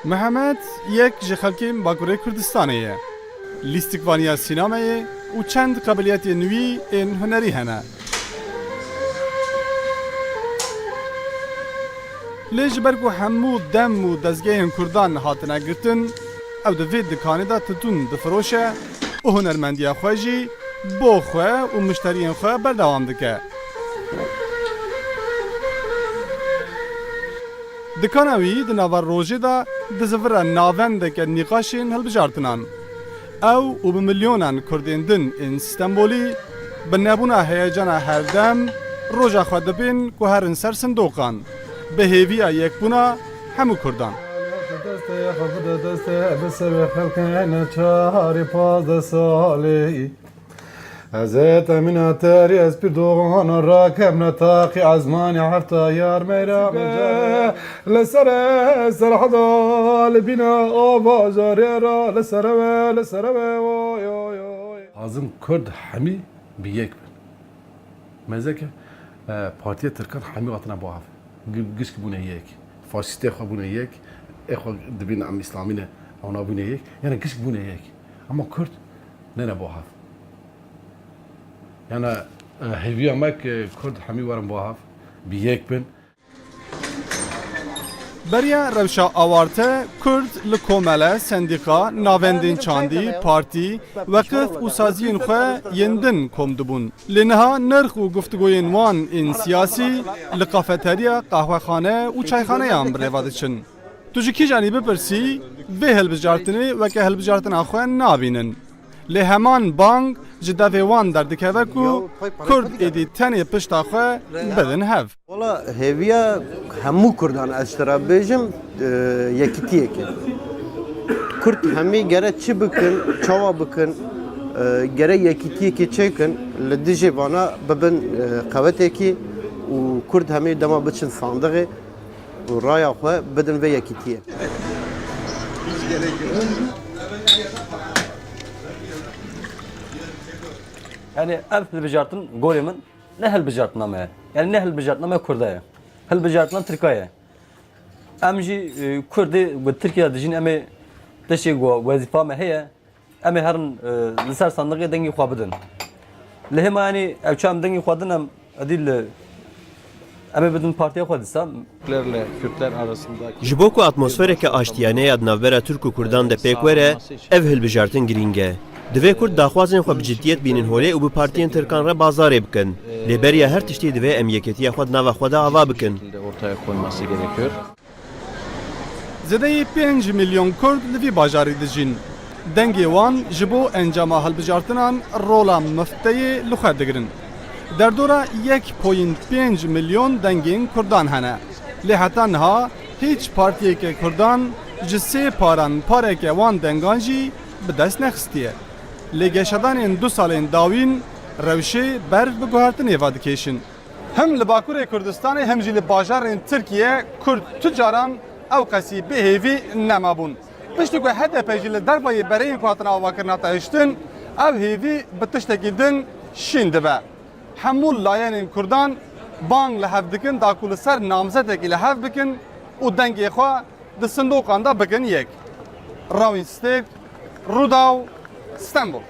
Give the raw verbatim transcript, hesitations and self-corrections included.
Mihemed yek ji xelkên Bakurê Kurdistanê ye. Lîstikvaniya sînameyê û çend qebiliyetên wî ên hunerî hene. Lê ji ber ku hemû dem û dezgehên Kurdan hatine girtin, ew di vê dikanê de titûn difiroşe û hunermendiya xwe jî bo xwe û mişteriyên xwe berdewam dike. Dikana wî di nava rojê de dizivire navendeke nîqaşên hilbijartinan. Ew û bi milyonan Kurdên din ên Stenbolî bi nebûna heyecana herdem roja xwe dibên ku herin ser sindoqan, bi hêviya yekbûna hemû Kurdan. Destê xwe bide destê, bi serê xelkê neçarî pazdeh salî. Ez ê temîna terî, ez pîr doğan rakem ne taqî ezmanî hefta yar meyra mecare. Li sere serheda li bîna ava zarê ra li sere we, li sere we, oy, oy, oy. Lazim Kurd hemî bi yek bin. Mezeke, e, partiya Tirkan hemî hatine bo hev. Gi-, gişk bûne yek. Faşîstê xwe bûne yek. Ê xwe dibîn em îslamî ne, ew nabûne yek. Yani gişk bûne yek. Ama Kurd nene bo hev. Yani, e, hêviya me ki Kurd hemî werin bo hev. Bi yek bin. Beriya rewşa awarte, Kurd li komele, sendîqa, navendên çandî, partî, weqif û saziyên xwe yên din kom dibûn. Lê niha nirx û guftûgoyên wan ên siyasî li kafeterya, qehwexane û çayxaneyan bi rêva diçin. Tu ji kîjanî bipirsî, vê hilbijartinê weke hilbijartina xwe nabînin. Lê heman bang ji devê wan derdikeve ku Kurd êdî tenê pişta xwe bidin hev. Wala hêviya hemû Kurdan ez ji te re bêjim, e, yekîtiyek e. Kurd hemî gere çi bikin, çawa bikin, e, gere yekîtiyekê çêkin, li dijî vana bibin, e, qewetekî û Kurd hemî dema biçin sandiqê û raya xwe bidin vê yekîtiyê. Yani ev hilbijartin gorê min ne hilbijartina me ye. Yani ne hilbijartina me Kurda ye. Hilbijartina Tirka ye. Em jî, e, Kurdê bi Tirkiye dijîn, em ê tiştê ku wezîfa me heye, em ê herin, e, li ser sandiqê dengê xwe bidin. Li hêma, yanî ew çi em dengê xwe din, em edî li, em ê bidin partiya xwe dîsa. Kürtlerle Kürtler arasındaki Ji bo ku atmosfereke aştiyane ya di navbera Tirk û Kurdan de pêk were, ev hilbijartin girîng e. Divê Kurd daxwazên xwe bi ciddiyet bînin holê û bi partiyên Tirkan re bazarê bikin. Lê beriya her tiştî divê em yekîtiya xwe di nava xwe de ava bikin. Şekilde ortaya koyması gerekiyor. Zêdeyî pênc milyon Kurd li vî bajarî dijîn. Dengê wan ji bo encama hilbijartinan rola mifteyê li xwe digirin. Derdora yek point pênc milyon dengên Kurdan hene. Lê heta niha hîç partiyeke Kurdan ji sê paran pareke wan dengan jî bi dest nexistiye. Lê geşedanên du salên dawîn rewşê ber bi guhertinê ve dikêşin. Him li Bakurê Kurdistanê him jî li bajarên Tirkiye Kurd tu caran ew qesî bê hêvî nemabûn. Piştî ku H D P jî li dervayê bereyên ku hatin avakirina te hiştin, ev hêvî bi tiştekî din şîn dibe. Hemû layenên Kurdan bang li hev dikin da ku li ser namzetekî li hev bikin û dengê xwe di sindoqan de bikin yek. Rawîn Stêk, Rûdaw, Stenbol.